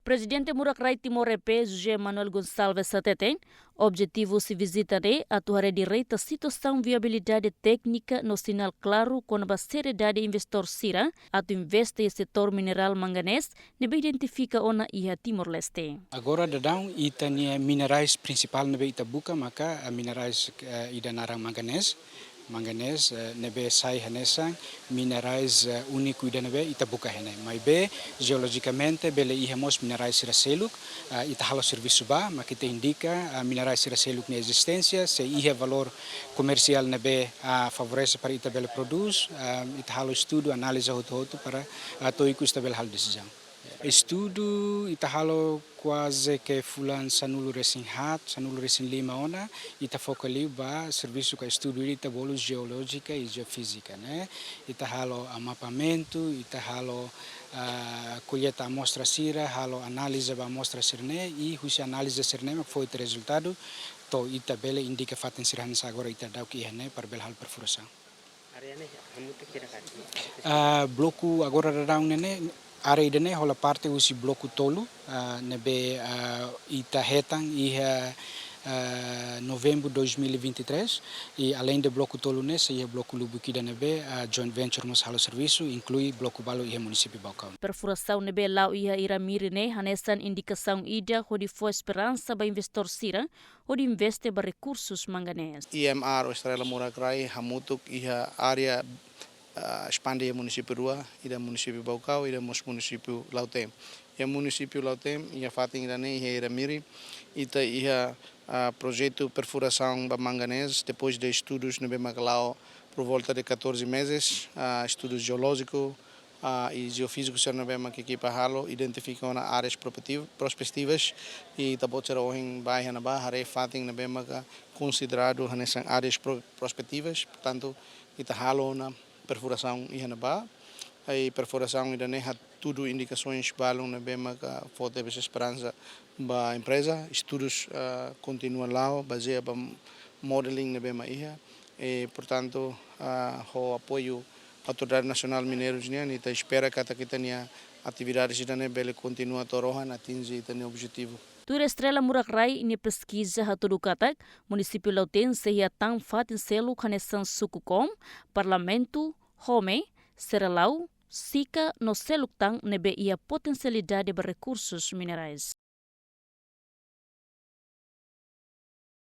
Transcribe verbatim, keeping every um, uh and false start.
Prezidente Murak Rai Timor E P, José Manuel Gonçalves hateten, objetivu husi vizita ne'e atu haree direta situasaun viabilidade téknika no sinál klaru kona-ba seriedade investór sira atu investe iha setór minerál manganés ne'ebé identifika ona iha Timor-Leste. Agora daudaun ita-nia minerais prinsipál ne'ebé ita buka maka, eh, minerais, eh, ida naran manganés. Manganés, eh, ne'ebé sai hanesan minerais, eh, úniku ida ne'ebé ita buka iha ne'e. Maibé jeolojikamente bele iha mós minerais sira seluk, eh, ita halo servisu ba, maka ita indika, eh, minerais sira seluk nia ezisténsia, se iha valór komersiál ne'ebé, ah, favorese para ita bele prodús, ah, ita halo estudu, analiza hotu-hotu para, ah, to'o ikus ita bele halo desizaun. Estudu ita halo kuaze ke fulan sanulu-resin-haat, sanulu-resin-lima ona, ita foka liu ba servisu ka estudu ida ita bolu jeolójika i jeofízika, ne'e. Ita halo, ah, mapamentu, ita halo, ah, kolleita amostra sira, halo analiza ba amostra sira-ne'e, i husi analiza sira-ne'e mak fó ita rezultadu, to'o ita bele indika fatin sira hanesan agora ita daudauk iha ne'e para bele halo perfurasaun. Área ne'e hamutuk hira karik? Ah, bloku agora daudaun ne'e ne'e, área ida-ne'e hola parte husi bloku tolu, ah, ne'ebé, ah, ita hetan iha, ah, Novembru dois mil e vinte e três, i aleinde bloku tolu ne'e sei iha bloku lubuk ida ne'ebé, ah, joint venture mós halo servisu, inklui bloku balu iha munisípiu Baucau. Perfurasaun ne'ebé la'o iha Iramiri ne'e hanesan indikasaun ida hodi fó esperansa ba investór sira hodi investe ba rekursus manganés. I M R ou Estrela Murak Rai hamutuk iha área, ah, espande iha munisípiu rua, ida munisípiu Baucau, ida mós munisípiu Lautém. Iha munisípiu Lautém, iha fatin ida-ne'e, iha Iramiri, ita iha, ah, projetu perfurasaun ba manganés, depois de estudus ne'ebé mak la'o por volta de catorze meses, ah, estudu jeolójiku, ah, i jeofíziku sira ne'ebé mak ekipa halo, identifika ona áreas prospetivu-, prospetivas, i ita-boot sira ohin bá iha ne'ebá, haree fatin ne'ebé maka konsideradu hanesan áreas pro-, prospetivas, portantu, ita halo ona perfurasaun iha ne'ebá, i perfurasaun ida-ne'e hatudu indikasoens balun ne'ebé maka fó tebes esperansa ba empreza, estudus, ah, kontinua la'o, bazeia ba modeling ne'ebé mak iha, i, portantu, ah, ho apoiu Autoridade Nasionál Mineirus nian, ita espera katak ita-nia atividades ida-ne'e bele kontinua to'o rohan atinje ita-nia objetivu. Tuir Estrela Murak Rai nia peskiza hatudu katak, munisípiu Lautém sei iha tan fatin seluk hanesan Sucocom, Parlamento, Home, Serra Lau, Sica no seluk tan ne'ebé iha potensialidade ba rekursus minerais.